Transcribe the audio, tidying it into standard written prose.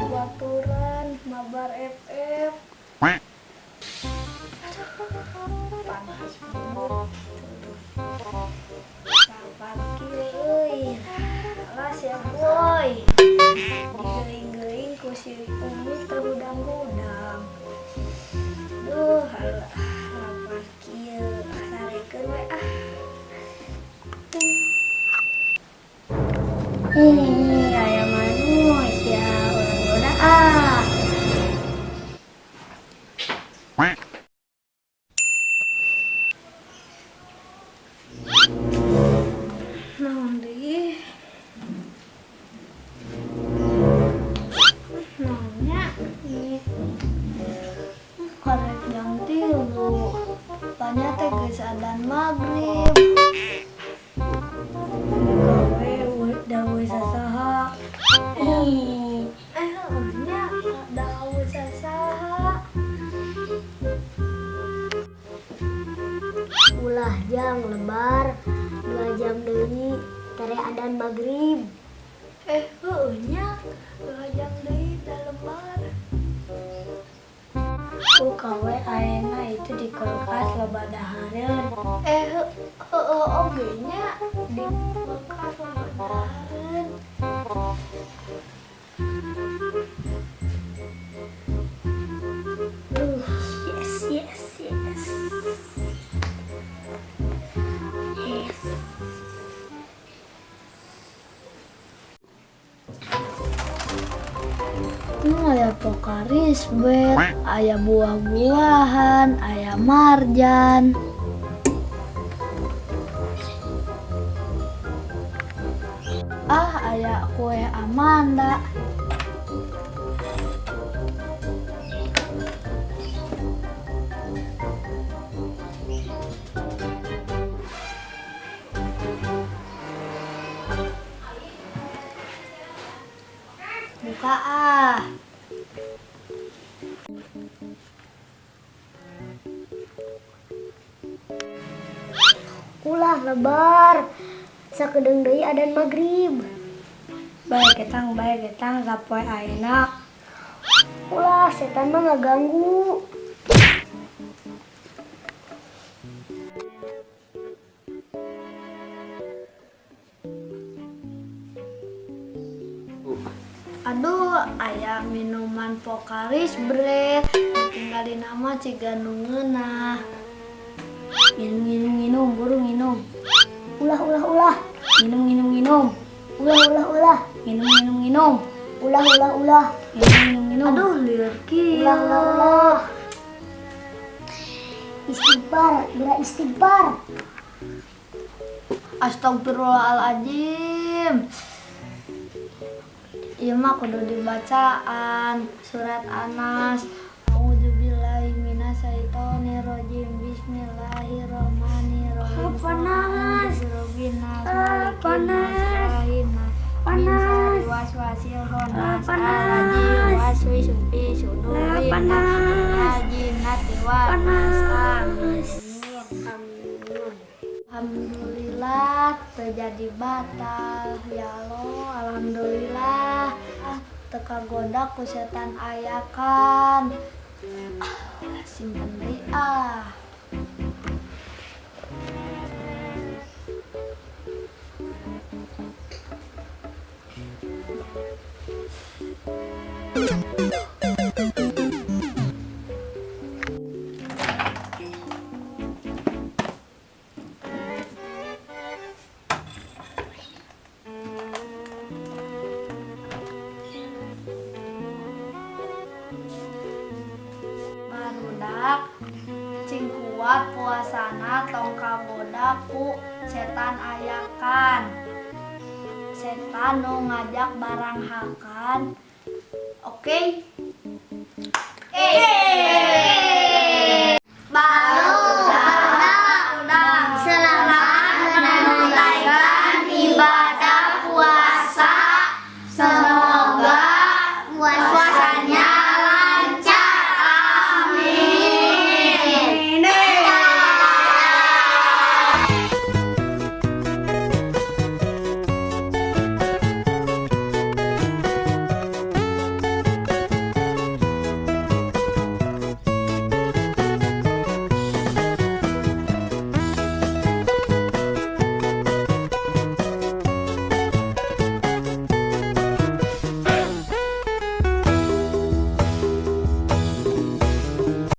Baturan mabar FF. Aduh, panas banget. Lapar kieu euy. Alas ya boy. Digeuing-geuing ku si Umi teu hudang-hudang. Duh, alah, lapar kieu. Sarekeun we ah. Ih, aya manusia urang goda ah. Naon deui? Naonnya ini karek jam 3. Tanya teh geus adan maghrib. Gawe dawe sasaha. Eh, nya dawe sasaha. Ulah jang lebar 2 jam deui tere adan maghrib. Eh, heueuh nya 2 jam deui da lebar. Kawe ayeuna itu di kulkas loba dahareun. Eh, heueuh oge nya di kulkas loba dahareun. Yes, yes, yes. Yes. Aya Pocari Sweat, aya buah-buahan, aya marjan. Ah, aya kue Amanda. Buka ah. Ulah lebar. Sakedeung deui adan maghrib. Bae ketang sapoe ayeuna. Ulah setan mah ngaganggu. Aduh, aya minuman Pocari Sweat. Tinggalin nama ciga nu ngeunah. Minum, minum, minum, buru minum. Ulah, ulah, ulah. Minum, minum, minum. Ulah, ulah, ulah. Minum, minum, minum. Ulah, ulah, ulah. Minum, minum, minum. Aduh, lieur kieu. Ulah, ulah, ulah. Istighfar, bila istighfar. Astagfirullahaladzim. Ieu mah kudu dibacaan surat Anas. Auzubillahi minasyaitonirrajim. Bismillahirrahmanirrahim. Panas. Panas. Panas. Waswasil khannas. Panas. Waswisu fi sudurin. Panas. Jinnati wan nas. Panas. Amin. Alhamdulillah terjadi batal. Ya Allah, alhamdulillah. Ah, teka goda ku setan ayakan. Ah, simpen deui ah. Barudak cing kuat puasana tong kagoda ku setan ayakan. Setan nu ngajak barang hakan. Oke.